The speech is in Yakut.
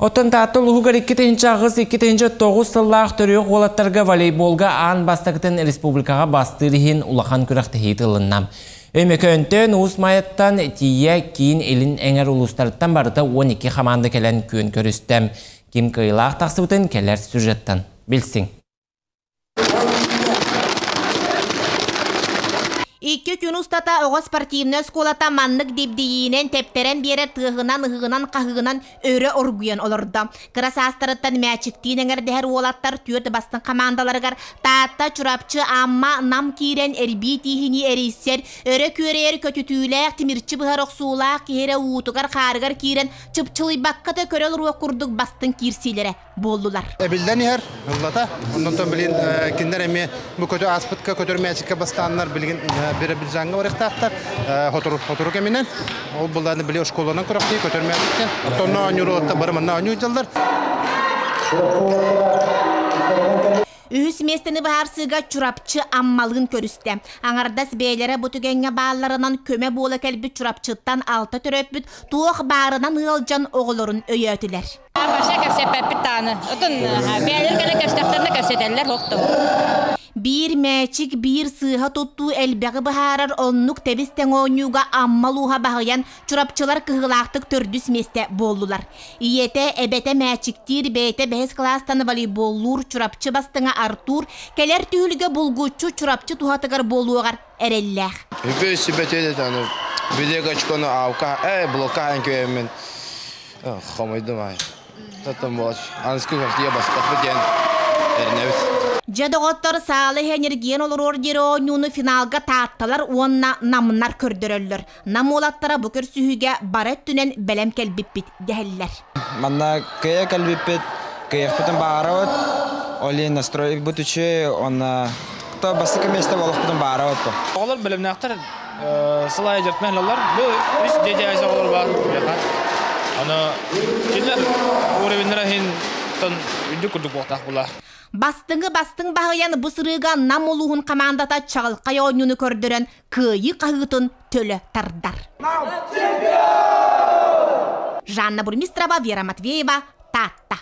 Оттон Таатта улууһугар 2008-2009 сыллаах төрүөх уолаттарга волейболга аан бастакытын республикаҕа бастыыр иһин улахан күрэхтэһии тылынна. Өймөкөөнтөн, Уус Майаттан тиийэ киин илин эҥэр улуустарыттан барыта 12 хамаанда кэлэн күөн көрүстэ. Ким кыайыылаах тахсыбытын кэлэр сюжеттан билсиҥ. Икки күн устата оҕо спортивнай оскуолата маннык дибдийиинэн тэптэрэн биэрэр тыаһынан, ыһыгынан, хаһыынан өрө оргуйан олордо. Кыра саастарыттан мээчиктиин эҥэрдэһэр уолаттар түөрт бастыҥ хамаандаларыгар Таатта, Чурапчы, Амма, Нам киирэн эрбии тииһинии эрийсэр, өрө күөрэйэр көтүтүүлээх, тимирчи быһар охсуулаах киһи эрэ уутугар-хаарыгар киирэн чыпчылыйбакка да көрө олоруох курдук бастыҥ киирсиилэрэ буоллулар. Эбиллэн иһэр ыллата. Онтон билигин кинилэр эмиэ бу көтө ааспытка көтөр мээчиккэ бастааннар билигин Биробиджаҥҥа барыахтаахтар. Хотуру хотуру кэминэн. Ол былааны били оскуоланан көрөхтүү көтөр мээчиктэн. Оттон оонньуур уолаттар бары манна оонньуу дьаллар. Үһүс миэстэни быһаарсыыга Чурапчы Аммалыын көрүстэ. Аҥардас бэйэлэрэ бу түгэҥҥэ баалларынан көмө буола кэлбит Чурапчыттан алта төрөппүт туох баарынан ыалдьан оҕолорун өйөөтүлэр. Вообще кэпсэппэппит даҕаны. Отун бэйэлэр кэлэн кэпсэтэхтэринэ кэпсэтэллэр, ох да Биир мээчик, биир сыыһа туттуу элбэҕи быһаарар оннук тэбис-тэҥ оонньууга Амма улууһа баһыйан, чурапчылар кыһыылаахтык төрдүс миэстэ буоллулар. Ийэтэ, эбэтэ мээчиктиир, бэйэтэ бэһис кылаастан волейболлуур Чурапчы бастыҥа Артур кэлэр түһүлгэ булгуччу Чурапчы туһатыгар буолуоҕар эрэллээх. Үбү сүбэтиэ аны билиэг очкону аука, э, блокка көйөммүн Хомойдум аай. Таттан буолач. Аныскы хартыйа баспаппыт диэн эрэнэбит. Дьэ, доҕоттор, саала иһэ ньиргийэн олоруор диэри оонньууну финалга таатталар уонна намнар көрдөрөллөр. Нам уолаттара бу көрсүһүүгэ бары өттүнэн бэлэм кэлбиппит дэһэллэр. Манна кыайа кэлбиппит, кыайыахпытын баҕарабыт. Ол иһин настройбут үчүгэй уонна то бастакы миэстэ буолуохпутун баҕарабыт. Оҕолор бэлэмнээхтэр сыл аайы дьарыктанан ылаллар. Бу үс дядя оҕолор баар миэхэ. Аны кинилэр уровеннара иһин үрдүк курдук буолтаах була. Бастыҥы бастыҥ баһыйан бу сырыыга Нам улууһун хамаандата чаҕылхай оонньууну көрдөрөн кыайыы хаһыытын төлө тардар. Жанна Бурмистрова, Вера Матвеева, Таатта.